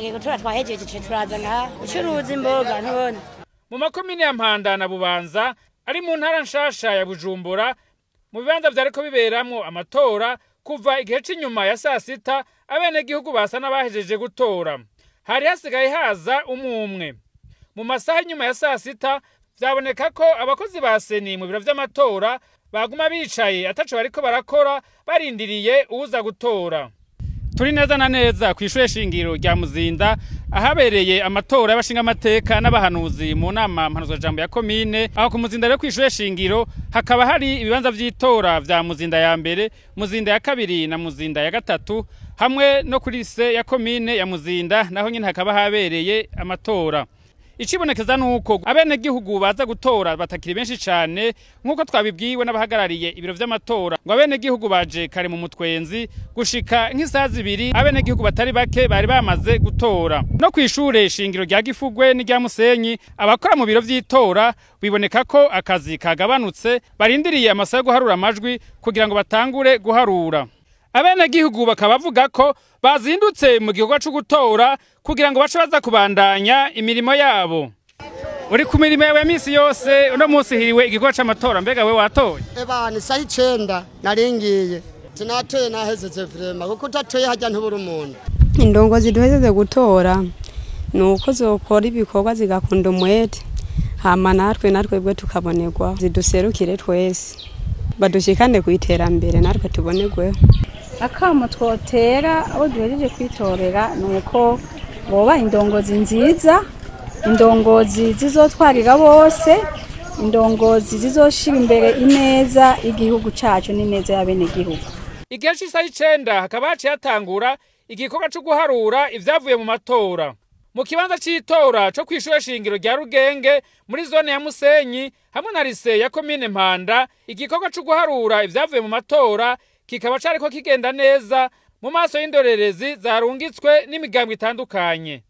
Twagiye gutora, twahejeje, turaza ngaha ucuruza imboga, ntubona. Mu makomine ya Mpanda na Bubanza ari mu ntara nshasha ya Bujumbura, mu bibanza vyariko biberamwo amatora, kuva igihe c'inyuma ya sasita abenegihugu basa n'abahejeje gutora, hari hasigaye haza umwe. Mu masaha inyuma ya sasita vyaboneka ko abakozi ba CENI mu biro vy'amatora baguma bicaye ataco bariko barakora, barindiriye uwuza gutora. Turi neza na neza kw'ishure shingiro rya Muzinda, ahabereye amatora y'abashingamateka n'abahanuzi mu nama mpanuzwajambo ya komine. Aho ku Muzinda rero, kw'ishure shingiro, hakaba hari ibibanza vy'itora vya Muzinda ya mbere, Muzinda ya kabiri na Muzinda ya gatatu, hamwe no kuri lycée ya komine ya Muzinda, naho nyene hakaba habereye amatora. Icibonekeza nuko abenegihugu baza gutora batakiri benshi cane, nk'uko twabibwiwe n'abahagarariye ibiro vy'amatora. Ngo abenegihugu baje kare mu mutwenzi, gushika nk'isaha 2 abenegihugu batari bake bari bamaze gutora. No kw'ishure shingiro rya Gifugwe n'irya Musenyi, abakora mu biro vy'itora biboneka ko akazi kagabanutse, barindiriye amasaha yo guharura amajwi kugira ngo batangure guharura. Abenegihugu bakaba bavuga ko bazindutse mu gikorwa co gutora kugira ngo bace baza kubandanya imirimo yabo. Uri ku mirimo yawe ya misi yose, uno munsi hiriwe igikorwa c'amatora, mbega we watoye? Ebana, isaha 9 naringiye, sinatoye, nahezeze vraiment, kuko utatoye hajya ntubura umuntu. Indongozi duhezeze gutora ni uko zokora ibikorwa zigakunda umwete, hama natwe bwe tukabonerwa, ziduserukire twese, badushikane ku iterambere, natwe tubonerweho. Akamo twotera abo duhejeje kwitorera ni uko boba indongozi nziza, indongozi zizotwarira bose, indongozi zizoshira imbere ineza y'igihugu cacu n'ineza y'abenegihugu. Igihe c'isaha 9 hakaba haciye hatangura igikorwa co guharura ivyavuye mu matora. Mu kibanza c'itora co kw'ishure shingiro rya Rugenge muri zone ya Musenyi hamwe na lycée ya komine Mpanda, igikorwa co guharura ivyavuye mu matora kikaba cariko kigenda neza mu maso y'indorerezi zarungitswe n'imigambwe itandukanye.